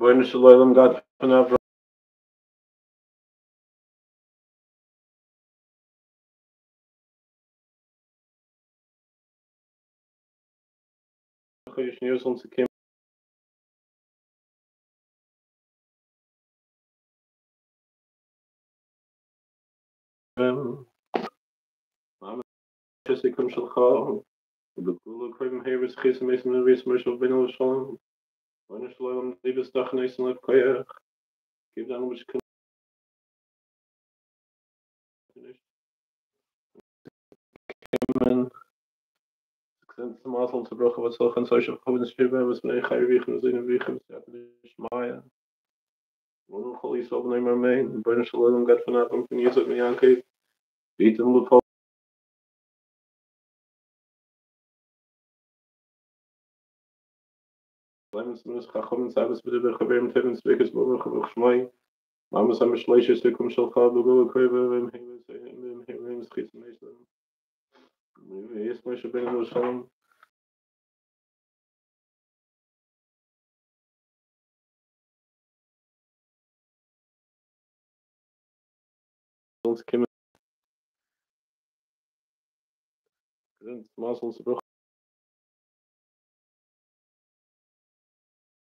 רבונו של עולם גאט פון אברהם חודש ניסן זאלן צו קומען ממש סיכום שלך ובגאולה קרובים ה' וזכית המתים לברית משה רבינו לשלום רבונו של עולם דו ביסט דאך נותן לב כח גיב דיין לבוש קומען זענט צום מזל צו ברכה והצלחה און סוישע כבוד און שפע וואס בני חי רוויחים און זיינען רוויחים בסייעתא דשמיא. ולנו כל ישראל ונאמר אמן, רבונו של עולם גאט פון אברהם פון יצחק און יעקב, ויתן לכל ליימען צו חכמים צוות בדברי חברים טובים צדקות ברוך ברוך שמי מאמס המשלוש סיכום שלך בגאולה קרובה והם הם זכית המתים ויש משה רבינו לשלום זאלן צו קומען מזל צו ברכה.